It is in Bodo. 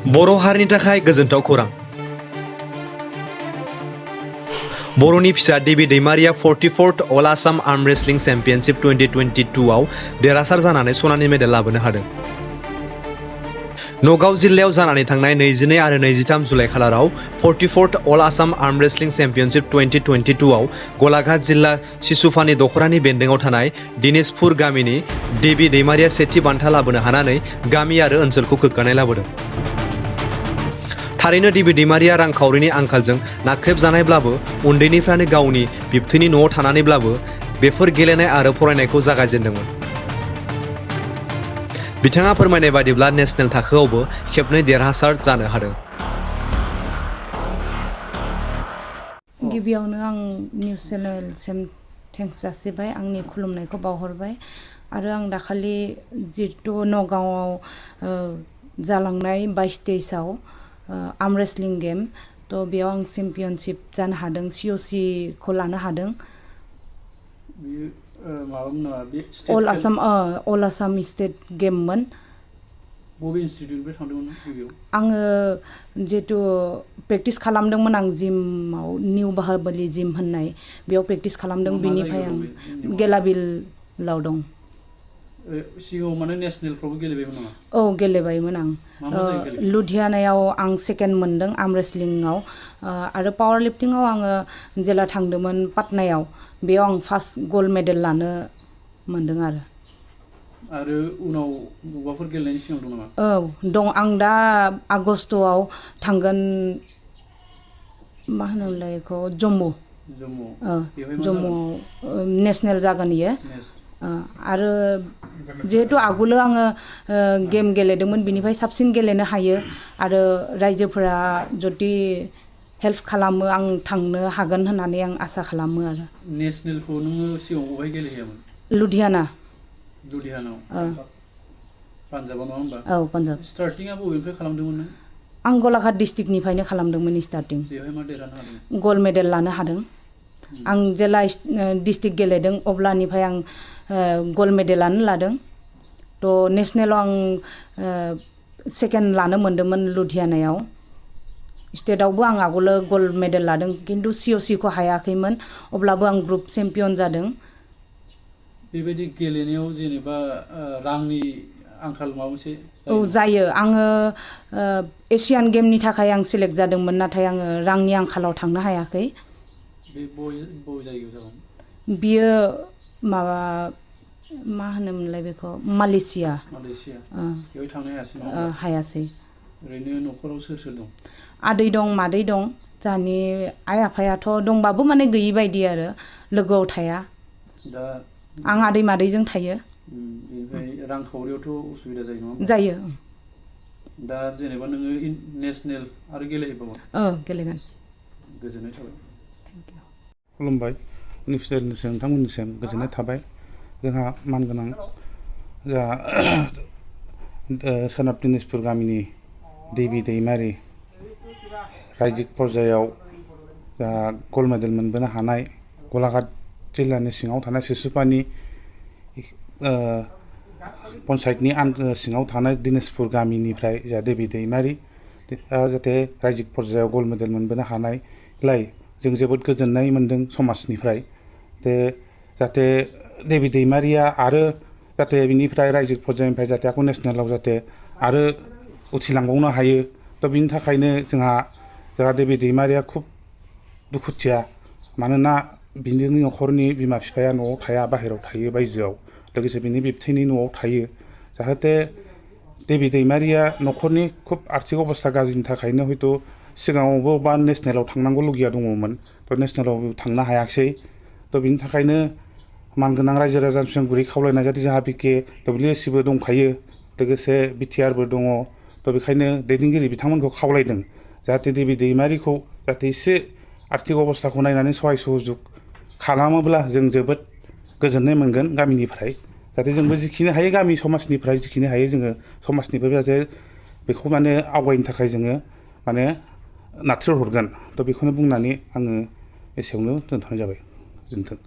बर' हारिनि थाखाय गोजोनथाव खौरां। बर'नि फिसा देबि दैमारिया 44th अल आसाम आर्म रेसलिं चेम्पियनशिप 2022 आव देरहासार जानानै सनानि मेडेल लाबोनो हादों। नगाव जिल्लायाव जानानै थांनाय 22 आरो 23 जुलाइ खालाराव 44th अल आसाम आर्म रेसलिं चेम्पियनशिप 2022 आव गलाघाट जिल्ला सिसुफानि दखरानि बेन्दोङाव थानाय दिनेशपुर गामिनि देबि दैमारिया सेथि बान्था लाबोनो हानानै गामि आरो ओनसोलखौ गोग्गानाय लाबोदों। थारैनो देबि दैमारिया रांखावरिनि आंखालजों नाख्रेबजानायब्लाबो उन्दैनिफ्रायनो गावनि बिबथैनि न'आव थानानैब्लाबो बेफोर गेलेनाय आरो फरायनायखौ जागायजेनदोंमोन। बिथाङा फोरमायनाय बादिब्ला नेशनेल थाखोआवबो खेबनै देरहासार जानो हादों। गिबियावनो आं निउस चेनेलसिम थेंक्स जासिबाय, आंनि खुलुमनायखौ बावहरबाय आरो आं दाखालि जितु नगावआव जालांनाय 22-23आव आर्म रेसलिं गेम तो बेयाव आं चेम्पियनशिप जानो हादों, COC खौ लानो हादों। अल आसाम स्टेट गेममोन। बबे इनस्टिट्यूटनिफ्राय थांदोंमोन गिबियाव? आङो जितु प्रेक्टिस खालामदोंमोन, आं जिमाव निउ बाहाबलि जिम होननाय बेयाव प्रेक्टिस खालामदों। बिनिफ्राय आं गेलाबिलाव दं। सिगाङाव माने नेशनेलफ्रावबो गेलेबायमोन नामा? औ गेलेबायमोन आं। लुधियानायाव आं सेकेन्ड मोनदों आर्म रेसलिंआव, आरो पावार लिफ्टिंआव आङो जेला थांदोंमोन पाटनायाव बेयाव आं फार्स्ट गल्ड मेडेल लानो मोनदों आरो उनाव बबावबाफोर गेलेनायनि सिमां दं नामा? औ दं। आं दा आगस्टआव थांगोन, मा होनोमोनलाय बेखौ, जम्मुआव नेशनेल जागोन इयो। आरो जिहेतु आगोलो आङो गेम गेलेदोंमोन, बिनिफ्राय साबसिन गेलेनो हायो आरो रायजोफोरा जुदि हेल्प खालामो आं थांनो हागोन होननानै आं आसा खालामो आरो। नेशनेलखौ नोङो सिगाङाव बबेहाय गेलेहैयामोन? लुधियानाव। पान्जाबाव नङा होमबा? औ पान्जाब। स्टार्टिंआ बबेनिफ्राय खालामदोंमोन नों? आं गलाघाट डिस्ट्रिक्टनिफ्रायनो खालामदोंमोन स्टार्टिं। बेवहाय मा देरहानो हादों? गल्ड मेडेल लानो हादों। आं जेला डिस्ट्रिक्ट गेलेदों अब्लानिफ्राय आं गल्ड मेडेलानो लादों। तो नेशनेलाव आं सेकेन्ड लानो मोन्दोंमोन लुधियानायाव। स्टेटआवबो आं आगोलो गल्ड मेडेल लादों, खिन्थु COC खौ हायाखैमोन, अब्लाबो आं ग्रुप चेम्पियन जादों। बेबायदि गेलेनायाव जेनेबा रांनि आंखाल माबा मोनसे? औ जायो। आङो एशियान गेमनि थाखाय आं सिलेक्ट जादोंमोन, नाथाय आङो रांनि आंखालाव थांनो हायाखै। बे बबे जायगायाव जागोन? बियो माबा, मा होनोमोनलाय बेखौ, मालयेशिया। बेवहाय थांनो हायासै नामा? हायासै। ओरैनो न'खराव सोर सोर दं? आदै दं, मादै दं। जोंहानि आइ आफायाथ' दंबाबो माने गैयि बायदि आरो, लोगोआव थाया। दा आं आदै मादैजों थायो। बेनिफ्राय रांखावरियावथ' उसुबिदा जायो नङा होमबा? जायो। दा जेनेबा नोङो नेशनेल आरो गेलेहैबावगोन? गेलेगोन। गोजोननाय थाबाय। खुलुमबाय। निउस चेनेलनिसिम नोंथांमोननिसिम गोजोननाय थाबाय। जोंहा मानगोनां जोंहा सोनाब दिनाजपुर गामिनि देबि दैमारि रायजो पर्यायाव जोंहा गल्ड मेडेल मोनबोनो हानाय, गलाघाट जिल्लानि सिङाव थानाय सिसुपानि पन्सायतनि सिङाव थानाय दिनेशपुर गामिनिफ्राय जोंहा देबि दैमारि जाहाथे रायजो पर्यायाव गल्ड मेडेल मोनबोनो हानायलाय जों जोबोद गोजोननाय मोन्दों समाजनिफ्राय। जाहाथे देबि दैमारिया आरो जाहाथे बिनिफ्राय रायजो पर्यायनिफ्राय जाहाथे आखौ नेशनेलाव जाहाथे आरो उथ्रिलांबावनो हायो। थ' बिनि थाखायनो जोंहा देबि दैमारिया खुब दुखुथिया, मानोना बिनि न'खरनि बिमा बिफाया न'आव थाया, बाहेरायाव थायो, बायजोआव, लोगोसे बिनि बिबथैनि न'आव थायो। जाहाथे देबि दैमारिया न'खरनि खुब आर्थिक अबस्था गाज्रिनि थाखायनो हयथ' सिगाङावबो बा नेशनेलाव थांनांगौ लुगैया दङमोन, थ' नेशनेलाव थांनो हायाखिसै। थ' बिनि थाखायनो मानगोनां रायजो राजानिसिम गुरै खावलायनाय जाहाथे जोंहा BK WSCबो दंखायो, लोगोसे BTRबो दङ। थ' बेखायनो दैदेनगिरि बिथांमोनखौ खावलायदों जाहाथे देबि दैमारिखौ जाहाथे एसे आर्थिक अबस्थाखौ नायनानै सहाय सहजुग खालामोब्ला जों जोबोद गोजोननाय मोनगोन गामिनिफ्राय। जाहाथे जोंबो जिखिनि हायो गामि समाजनिफ्राय जिखिनि हायो जोङो समाजनिफ्राय जाहाथे बेखौ माने आवगायनो थाखाय जोङो माने नाथ्रोहरगोन। थ' बेखौनो बुंनानै आङो एसेयावनो दोनथ'नाय जाबाय। गोजोन्थों।